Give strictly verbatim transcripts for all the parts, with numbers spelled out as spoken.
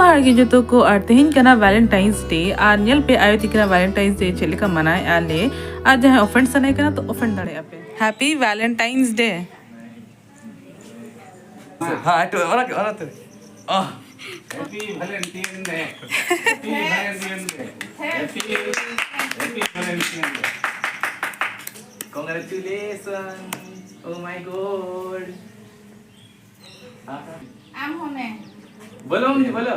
ᱡᱚᱦᱟᱨ ᱜᱮ ᱡᱚᱛᱚ ᱠᱚ, ᱟᱨ ᱛᱮᱦᱮᱧ ᱠᱟᱱᱟ Valentine's Day, ᱟᱨ ᱧᱮᱞ ᱯᱮ ᱟᱭᱳ ᱛᱤᱠᱤᱱᱟᱜ Valentine's Day ᱪᱮᱫ ᱞᱮᱠᱟ ᱢᱟᱱᱟᱣᱮᱫᱼᱟ ᱞᱮ, ᱟᱨ ᱡᱟᱦᱟᱸᱭ offend ᱥᱟᱱᱟᱭᱮ ᱠᱟᱱᱟ ᱛᱚ offend ᱫᱟᱲᱮᱭᱟᱜᱼᱟ ᱯᱮ᱾ Happy Valentine's Day. हाँ, तो और, और तो। आह। Happy Valentine Day. Happy Valentine Day. Happy, happy Valentine Day. Congratulations. Oh my God. हाँ। ᱟᱢ ᱦᱚᱸ ᱱᱮ᱾ बोलो मम्मी, बोलो।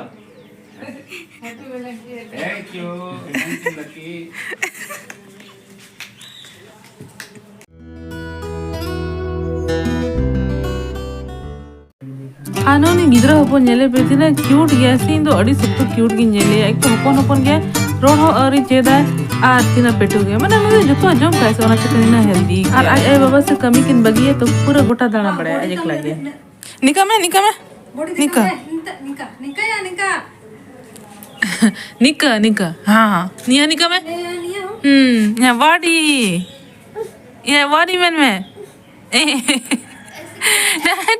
Happy Valentine Day. Thank you. Thank you, lucky. ᱟᱨ ᱱᱩᱭ ᱜᱤᱫᱽᱨᱟᱹ ᱦᱚᱯᱚᱱ ᱧᱮᱞᱮ ᱯᱮ, ᱛᱤᱱᱟᱹᱜ cute ᱜᱮᱭᱟ ᱥᱮ᱾ ᱤᱧ ᱫᱚ ᱟᱹᱰᱤ ᱥᱚᱠᱛᱚ cute ᱜᱤᱧ ᱧᱮᱞᱮᱭᱟ᱾ ᱮᱠ ᱛᱚ ᱦᱚᱯᱚᱱ ᱦᱚᱯᱚᱱ ᱜᱮᱭᱟᱭ, ᱨᱚᱲ ᱦᱚᱸ ᱟᱹᱣᱨᱤ ᱪᱮᱫᱟᱭ, ᱟᱨ ᱛᱤᱱᱟᱹᱜ ᱯᱮᱴᱩ ᱜᱮᱭᱟ᱾ ᱢᱟᱱᱮ ᱱᱩᱭ ᱫᱚ ᱡᱚᱛᱚᱣᱟᱜ ᱡᱚᱢ ᱠᱟᱭ ᱥᱮ, ᱚᱱᱟ ᱪᱤᱠᱟᱹ ᱱᱤᱱᱟᱹᱜ healthy ᱟᱨ ᱜᱮᱭᱟ᱾ ᱟᱡ ᱟᱭᱳ ᱵᱟᱵᱟ ᱥᱮ ᱠᱟᱹᱢᱤ ᱠᱤᱱ ᱵᱟᱹᱜᱤᱭᱟ ᱛᱚ ᱯᱩᱨᱟᱹ ᱜᱚᱴᱟ ᱫᱟᱬᱟ ᱵᱟᱲᱟᱭᱟ ᱟᱡ ᱮᱠᱞᱟ ᱜᱮ᱾ ᱱᱤᱠᱟ ᱢᱮ, ᱱᱤᱠᱟ ᱢᱮ, ᱱᱤᱠᱟ᱾ ᱱᱤᱠᱟ, ᱱᱤᱠᱟ, ᱱᱤᱠᱟ᱾ ᱱᱤᱠᱟ, ᱱᱤᱠᱟ᱾ ᱦᱮᱸ, ᱦᱮᱸ᱾ ᱱᱤᱭᱟᱹ ᱱᱤᱠᱟ ᱢᱮ᱾ ᱱᱤᱭᱟᱹ, ᱱᱤᱭᱟᱹ ᱦᱚᱸ᱾ ᱦᱩᱸ, ᱦᱮᱸ, ᱵᱟᱰᱤ᱾ ᱤᱭᱟᱹ, ᱵᱟᱰᱤ ᱢᱮᱱ ᱢᱮ᱾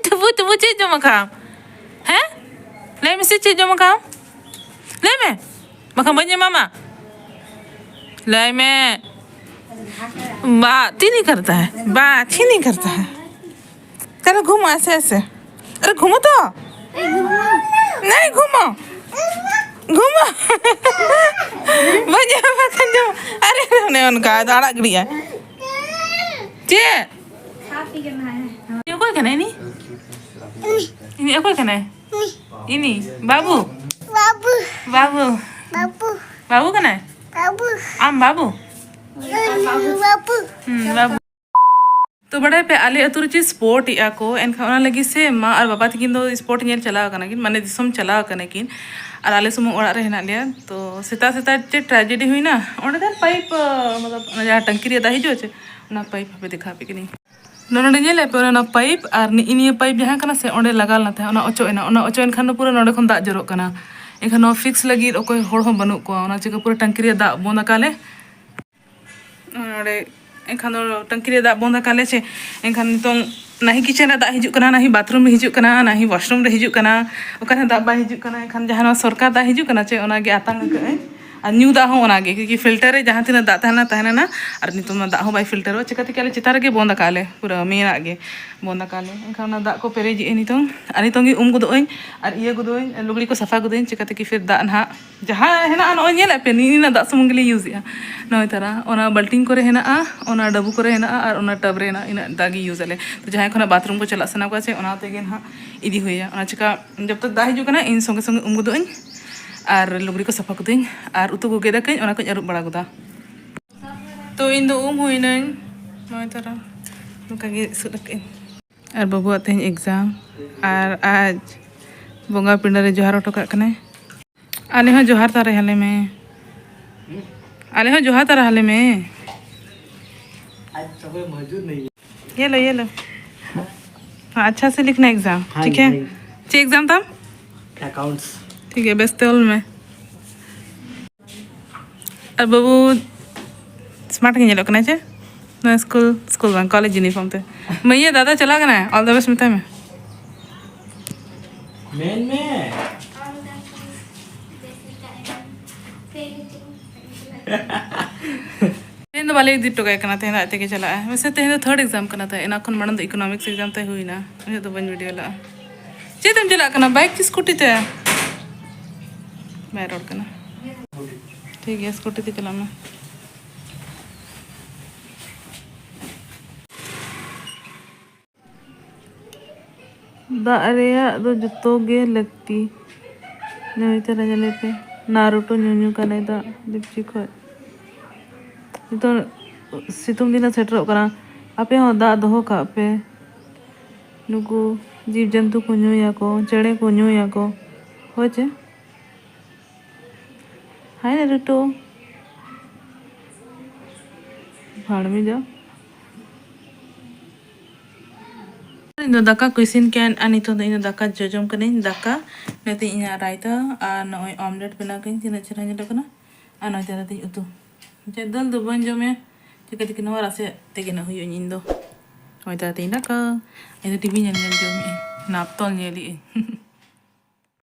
ᱴᱩᱵᱩ, ᱴᱩᱵᱩ, ᱪᱮᱫ ᱡᱚᱢ ᱟᱠᱟᱢ? ᱦᱮᱸ? ᱞᱟᱹᱭ ᱢᱮᱥᱮ, ᱪᱮᱫ ᱡᱚᱢ ᱟᱠᱟᱢ? ᱞᱟᱹᱭ ᱢᱮ᱾ ᱵᱟᱠᱷᱟᱱ ᱵᱟᱹᱧ ᱮᱢᱟᱢᱟ᱾ ᱞᱟᱹᱭ ᱢᱮ᱾ बात ही नहीं करता है, बात ही नहीं करता है। चलो घूमो ऐसे ऐसे। अरे घूमो तो। नहीं घूमो। घूमो। ᱵᱟᱹᱧ ᱮᱢᱟᱢᱟ ᱠᱷᱟᱱ ᱡᱚᱢ᱾ ᱟᱨᱮ ᱚᱱᱮ ᱚᱱᱠᱟ ᱟᱫᱚ ᱟᱲᱟᱜ ᱜᱤᱰᱤᱭᱟ᱾ ᱪᱮᱫ? ᱤᱧ ᱚᱠᱚᱭ ᱠᱟᱱᱟᱭ ᱤᱧ? ᱤᱧ ᱚᱠᱚᱭ ᱠᱟᱱᱟᱭ? ᱤᱧ ᱵᱟᱹᱵᱩ᱾ ᱵᱟᱹᱵᱩ᱾ ᱵᱟᱹᱵᱩ᱾ ᱵᱟᱹᱵᱩ᱾ ᱵᱟᱹᱵᱩ ᱠᱟᱱᱟᱭ? ᱵᱟᱹᱵᱩ᱾ ᱟᱢ ᱵᱟᱹᱵᱩ? ᱵᱟᱹᱵᱩ᱾ ᱦᱩᱸ, ᱵᱟᱹᱵᱩ᱾ ᱛᱚ ᱵᱟᱲᱟᱭ ᱯᱮ, ᱟᱞᱮ ᱟᱹᱛᱩ ᱨᱮ ᱪᱮᱫ sport ᱮᱜᱼᱟ ᱠᱚ, ᱮᱱᱠᱷᱟᱱ ᱚᱱᱟ ᱞᱟᱹᱜᱤᱫ ᱥᱮ ᱢᱟ ᱟᱨ ᱵᱟᱵᱟ ᱛᱟᱹᱠᱤᱱ ᱫᱚ sport ᱧᱮᱞ ᱪᱟᱞᱟᱣ ᱠᱟᱱᱟ ᱠᱤᱱ, ᱢᱟᱱᱮ ᱫᱤᱥᱚᱢ ᱪᱟᱞᱟᱣ ᱠᱟᱱᱟ ᱠᱤᱱ, ᱟᱨ ᱟᱞᱮ ᱥᱩᱢᱩᱝ ᱚᱲᱟᱜ ᱨᱮ ᱦᱮᱱᱟᱜ ᱞᱮᱭᱟ᱾ ᱛᱚ ᱥᱮᱛᱟᱜ ᱥᱮᱛᱟᱜ ᱪᱮᱫ tragedy ᱦᱩᱭᱱᱟ, ᱚᱸᱰᱮ ᱫᱚ pipe, ᱢᱚᱛᱞᱚᱵ ᱚᱱᱟ ᱡᱟᱦᱟᱸ ᱴᱟᱝᱠᱤ ᱨᱮᱭᱟᱜ ᱫᱟᱜ ᱦᱤᱡᱩᱜᱼᱟ ᱪᱮ, ᱚᱱᱟ pipe ᱦᱟᱯᱮ ᱫᱮᱠᱷᱟᱣ ᱟᱯᱮ ᱠᱟᱹᱱᱟᱹᱧ᱾ ᱱᱚᱰᱮ ᱧᱮᱞᱮᱫ ᱯᱮ ᱚᱱᱟ pipe, ᱟᱨ ᱱᱤ-, ᱱᱤᱭᱟᱹ pipe ᱡᱟᱦᱟᱸ ᱠᱟᱱᱟ ᱥᱮ, ᱚᱸᱰᱮ ᱞᱟᱜᱟᱣ ᱞᱮᱱᱟ ᱛᱟᱦᱮᱸᱫ, ᱚᱱᱟ ᱚᱪᱚᱜ ᱮᱱᱟ, ᱚᱱᱟ ᱚᱪᱚᱜ ᱮᱱ ᱠᱷᱟᱱ ᱫᱚ ᱯᱩᱨᱟᱹ ᱱᱚᱰᱮ ᱠᱷᱚᱱ ᱫᱟᱜ ᱡᱚᱨᱚᱜ ᱠᱟᱱᱟ᱾ ᱮᱱᱠᱷᱟᱱ ᱱᱚᱣᱟ fix ᱞᱟᱹᱜᱤᱫ ᱚᱠᱚᱭ ᱦᱚᱲ ᱦᱚᱸ ᱵᱟᱹᱱᱩᱜ ᱠᱚᱣᱟ, ᱚᱱᱟ ᱪᱤᱠᱟᱹ ᱯᱩᱨᱟᱹ ᱴᱟᱝᱠᱤ ᱨᱮᱭᱟᱜ ᱫᱟᱜ ᱵᱚᱱᱫ ᱟᱠᱟᱫ ᱞᱮ᱾ ᱱᱚᱰᱮ ᱮᱱᱠᱷᱟᱱ ᱫᱚ ᱴᱟᱝᱠᱤ ᱨᱮ ᱫᱟᱜ ᱵᱚᱱᱫ ᱟᱠᱟᱫ ᱞᱮ ᱪᱮ, ᱮᱱᱠᱷᱟᱱ ᱱᱤᱛᱚᱝ ᱱᱟᱦᱤ ᱠᱤᱪᱮᱱ ᱨᱮ ᱫᱟᱜ ᱦᱤᱡᱩᱜ ᱠᱟᱱᱟ, ᱱᱟᱦᱤ ᱵᱟᱛᱷᱨᱩᱢ ᱨᱮ ᱦᱤᱡᱩᱜ ᱠᱟᱱᱟ, ᱱᱟᱦᱤ ᱣᱟᱥᱨᱩᱢ ᱨᱮ ᱦᱤᱡᱩᱜ ᱠᱟᱱᱟ, ᱚᱠᱟ ᱨᱮᱦᱚᱸ ᱫᱟᱜ ᱵᱟᱭ ᱦᱤᱡᱩᱜ ᱠᱟᱱᱟ᱾ ᱮᱱᱠᱷᱟᱱ ᱡᱟᱦᱟᱸ ᱱᱚᱣᱟ ᱥᱚᱨᱠᱟᱨ ᱫᱟᱜ ᱦᱤᱡᱩᱜ ᱠᱟᱱᱟ ᱪᱮ, ᱚᱱᱟᱜᱮ ᱟᱛᱟᱝ ᱟᱠᱟᱫ ᱟᱹᱧ᱾ ᱟᱨ ᱧᱩ ᱫᱟᱜ ᱦᱚᱸ ᱚᱱᱟᱜᱮ, ᱠᱤᱭᱩᱠᱤ ᱯᱷᱤᱞᱴᱟᱨ ᱨᱮ ᱡᱟᱦᱟᱸ ᱛᱤᱱᱟᱹᱜ ᱫᱟᱜ ᱛᱟᱦᱮᱱᱟ, ᱛᱟᱦᱮᱱᱟ᱾ ᱟᱨ ᱱᱤᱛᱚᱝ ᱢᱟ ᱫᱟᱜ ᱦᱚᱸ ᱵᱟᱭ ᱯᱷᱤᱞᱴᱟᱨᱚᱜᱼᱟ, ᱪᱤᱠᱟᱹᱛᱮ ᱠᱤ ᱟᱞᱮ ᱪᱮᱛᱟᱱ ᱨᱮᱜᱮ ᱵᱚᱱᱫ ᱟᱠᱟᱫ ᱞᱮ, ᱯᱩᱨᱟᱹ ᱢᱮᱱᱟᱜ ᱜᱮ ᱵᱚᱱᱫ ᱟᱠᱟᱫ ᱞᱮ᱾ ᱮᱱᱠᱷᱟᱱ ᱚᱱᱟ ᱫᱟᱜ ᱠᱚ ᱯᱮᱨᱮᱡᱮᱜᱼᱟᱹᱧ ᱱᱤᱛᱚᱝ, ᱟᱨ ᱱᱤᱛᱚᱝ ᱜᱮ ᱩᱢ ᱜᱚᱫᱚᱜ ᱟᱹᱧ, ᱟᱨ ᱤᱭᱟᱹ ᱜᱚᱫᱚᱜ ᱟᱹᱧ, ᱞᱩᱜᱽᱲᱤ ᱠᱚ ᱥᱟᱯᱷᱟ ᱜᱚᱫᱟᱹᱧ, ᱪᱤᱠᱟᱹᱛᱮ ᱠᱤ ᱯᱷᱤᱨ ᱫᱟᱜ ᱱᱟᱦᱟᱜ ᱡᱟᱦᱟᱸ ᱦᱮᱱᱟᱜᱼᱟ, ᱱᱚᱜᱼᱚᱭ ᱧᱮᱞᱮᱫ ᱯᱮ, ᱱᱤᱭᱟᱹ ᱨᱮᱱᱟᱜ ᱫᱟᱜ ᱥᱩᱢᱩᱝ ᱜᱮᱞᱤᱧ ᱤᱭᱩᱡᱮᱜᱼᱟ᱾ ᱱᱚᱜᱼᱚᱭ ᱛᱟᱨᱟ ᱚᱱᱟ ᱵᱟᱞᱴᱤᱱ ᱠᱚᱨᱮ ᱦᱮᱱᱟᱜᱼᱟ, ᱚᱱᱟ ᱰᱟᱹᱵᱩ ᱠᱚᱨᱮ ᱦᱮᱱᱟᱜᱼᱟ, ᱟᱨ ᱚᱱᱟ ᱴᱟᱵᱽ ᱨᱮ ᱦᱮᱱᱟᱜᱼᱟ, ᱤᱱᱟᱹᱜ ᱫᱟᱜ ᱜᱮ ᱤᱭᱩᱡᱽ ᱟᱞᱮ᱾ ᱛᱚ ᱡᱟᱦᱟᱸᱭ ᱠᱷᱚᱱᱟᱜ ᱵᱟᱛᱷᱨᱩᱢ ᱠᱚ ᱪᱟᱞᱟᱜ ᱥᱟᱱᱟ ᱠᱚᱣᱟ ᱥᱮ, ᱚᱱᱟ ᱛᱮᱜᱮ ᱱᱟᱦᱟᱜ ᱤᱫᱤ ᱦᱩᱭᱟ᱾ ᱚᱱᱟ ᱪᱤᱠᱟ ᱡᱚᱵ ᱛᱚᱠ ᱫᱟᱜ ᱦᱤᱡᱩᱜ ᱠᱟᱱᱟ, ᱤᱧ ᱥᱚᱸᱜᱮ ᱥᱚᱸᱜᱮ ᱩᱢ ᱜᱚᱫᱚᱜ ᱟᱹᱧ ᱟᱨ ᱞᱩᱜᱽᱲᱤ ᱠᱚ ᱥᱟᱯᱷᱟ ᱠᱚᱫᱚᱧ ᱟᱨ ᱩᱛᱩ ᱠᱚ ᱜᱮᱫ ᱟᱠᱟᱹᱧ, ᱚᱱᱟ ᱠᱚᱧ ᱟᱹᱨᱩᱵ ᱵᱟᱲᱟ ᱜᱚᱫᱟ᱾ ᱛᱚ ᱤᱧ ᱫᱚ ᱩᱢ ᱦᱩᱭᱱᱟᱹᱧ, ᱱᱚᱜᱼᱚᱭ ᱛᱟᱨᱟ ᱱᱚᱝᱠᱟ ᱜᱮ ᱥᱩᱫ ᱟᱠᱟᱹᱧ᱾ ᱟᱨ ᱵᱟᱹᱵᱩᱣᱟᱜ ᱛᱮᱦᱮᱧ ᱮᱠᱡᱟᱢ, ᱟᱨ ᱟᱡ ᱵᱚᱸᱜᱟ ᱯᱤᱸᱰᱟᱹ ᱨᱮ ᱡᱚᱦᱟᱨ ᱦᱚᱴᱚ ᱠᱟᱜ ᱠᱟᱱᱟᱭ᱾ ᱟᱞᱮ ᱦᱚᱸ ᱡᱚᱦᱟᱨ ᱛᱟᱨᱟ ᱟᱞᱮ ᱢᱮ, ᱟᱞᱮ ᱦᱚᱸ ᱡᱚᱦᱟᱨ ᱛᱟᱨᱟ ᱟᱞᱮ ᱢᱮ᱾ आज समय मौजूद नहीं है। ये लो, ये लो। हाँ, अच्छा से लिखना एग्जाम, हाँ ठीक जी, है? हाँ जी। चेक एग्जाम था? अकाउंट्स। ठीक है, बेस ते ओल में। ᱟᱨ ᱵᱟᱹᱵᱩ ᱥᱢᱟᱨᱴ ᱜᱮ ᱧᱮᱞᱚᱜ ᱠᱟᱱᱟᱭ ᱪᱮ? ᱱᱚᱣᱟ ᱥᱠᱩᱞ, ᱥᱠᱩᱞ ᱵᱟᱝ, ᱠᱚᱞᱮᱡᱽ ᱤᱭᱩᱱᱤᱯᱷᱚᱨᱢ ᱛᱮ᱾ ᱢᱟᱹᱭ, ᱤᱭᱟᱹ, ᱫᱟᱫᱟ ᱪᱟᱞᱟᱜ ᱠᱟᱱᱟᱭ, ᱚᱞ ᱫᱟ ᱵᱮᱥᱴ ᱢᱮᱛᱟᱭ ᱢᱮ᱾ ᱢᱮᱱ ᱢᱮ᱾ ᱛᱮᱦᱮᱧ ᱫᱚ ᱵᱟᱞᱮ ᱤᱫᱤ ᱦᱚᱴᱚ ᱠᱟᱭ ᱠᱟᱱᱟ, ᱛᱮᱦᱮᱧ ᱫᱚ ᱟᱡ ᱛᱮᱜᱮ ᱪᱟᱞᱟᱜᱼᱟᱭ᱾ ᱢᱟᱥᱮ, ᱛᱮᱦᱮᱧ ᱫᱚ ᱛᱷᱟᱨᱰ ᱮᱠᱡᱟᱢ ᱠᱟᱱᱟ ᱛᱟᱭ, ᱚᱱᱟ ᱠᱷᱚᱱ ᱢᱟᱲᱟᱝ ᱫᱚ ᱤᱠᱳᱱᱚᱢᱤᱠᱥ ᱮᱠᱡᱟᱢ ᱛᱟᱭ ᱦᱩᱭᱱᱟ, ᱩᱱ ᱡᱚᱦᱚᱜ ᱫᱚ ᱵᱟᱹᱧ ᱵᱷᱤᱰᱤᱭᱳ ᱞᱟᱜᱼᱟ᱾ ᱪᱮᱫ ᱛᱮᱢ ᱪᱟᱞᱟᱜ ᱠᱟᱱᱟ, ᱵᱟᱭᱤᱠ ᱠᱤ ᱥᱠᱩᱴᱤ ᱛᱮ? ᱵᱟᱭ ᱨᱚᱲ ᱠᱟᱱᱟ᱾ ᱴᱷᱤᱠ ᱜᱮᱭᱟ, ᱥᱠᱩᱴᱤ ᱛᱮ ᱪᱟᱞᱟᱜ ᱢᱮ᱾ ᱫᱟᱜ ᱨᱮᱭᱟᱜ ᱫᱚ ᱡᱚᱛᱚ ᱜᱮ ᱞᱟᱹᱠᱛᱤ᱾ ᱱᱩᱭ ᱛᱟᱨᱟ ᱧᱮᱞᱮ ᱯᱮ, ᱱᱟᱨᱩᱴᱳ ᱧᱩᱧᱩ ᱠᱟᱱᱟᱭ ᱫᱟᱜ ᱰᱮᱠᱪᱤ ᱠᱷᱚᱡ᱾ ᱱᱤᱛᱚᱜ ᱥᱤᱛᱩᱝ ᱫᱤᱱ ᱦᱚᱸ ᱥᱮᱴᱮᱨᱚᱜ ᱠᱟᱱᱟ, ᱟᱯᱮ ᱦᱚᱸ ᱫᱟᱜ ᱫᱚᱦᱚ ᱠᱟᱜ ᱯᱮ᱾ ᱱᱩᱠᱩ ᱡᱤᱵᱽ ᱡᱚᱱᱛᱩ ᱠᱚ ᱧᱩᱭᱟᱠᱚ, ᱪᱮᱬᱮ ᱠᱚ ᱧᱩᱭᱟᱠᱚ, ᱦᱳᱭ ᱪᱮ? ᱦᱟᱭ ᱱᱟᱨᱩᱴᱳ᱾ ᱵᱷᱟᱲᱢᱤ ᱫᱚ᱾ ᱤᱧ ᱫᱚ ᱫᱟᱠᱟ ᱠᱚ ᱤᱥᱤᱱ ᱠᱮᱫ, ᱟᱨ ᱱᱤᱛᱚᱜ ᱫᱚ ᱤᱧ ᱫᱚ ᱫᱟᱠᱟ ᱡᱚᱡᱚᱢ ᱠᱟᱹᱱᱟᱹᱧ᱾ ᱫᱟᱠᱟ, ᱱᱚᱛᱮ ᱤᱧᱟᱹᱜ ᱨᱟᱭᱛᱟ, ᱟᱨ ᱱᱚᱜᱼᱚᱭ ᱚᱢᱞᱮᱴ ᱵᱮᱱᱟᱣ ᱠᱟᱹᱧ, ᱛᱤᱱᱟᱹᱜ ᱪᱮᱦᱨᱟ ᱧᱮᱞᱚᱜ ᱠᱟᱱᱟ᱾ ᱟᱨ ᱱᱚᱛᱮ ᱨᱮ ᱛᱤᱧ ᱩᱛᱩ᱾ ᱪᱮᱫ ᱫᱟᱹᱞ ᱫᱚ ᱵᱟᱹᱧ ᱡᱚᱢᱮ, ᱪᱤᱠᱟᱹ ᱪᱤᱠᱟᱹ ᱱᱚᱣᱟ ᱨᱟᱥᱮ ᱛᱮᱜᱮ ᱱᱟᱜ ᱦᱩᱭᱩᱜᱼᱟ ᱤᱧ ᱫᱚ᱾ ᱦᱳᱭ, ᱛᱟᱛᱮᱧ ᱫᱟᱠᱟ᱾ ᱤᱧ ᱫᱚ ᱴᱤᱵᱷᱤ ᱧᱮᱞ ᱧᱮᱞ ᱡᱚᱢᱮᱜᱼᱟᱹᱧ, ᱱᱟᱯᱛᱚᱞ ᱧᱮᱞᱮᱜᱼᱟᱹᱧ᱾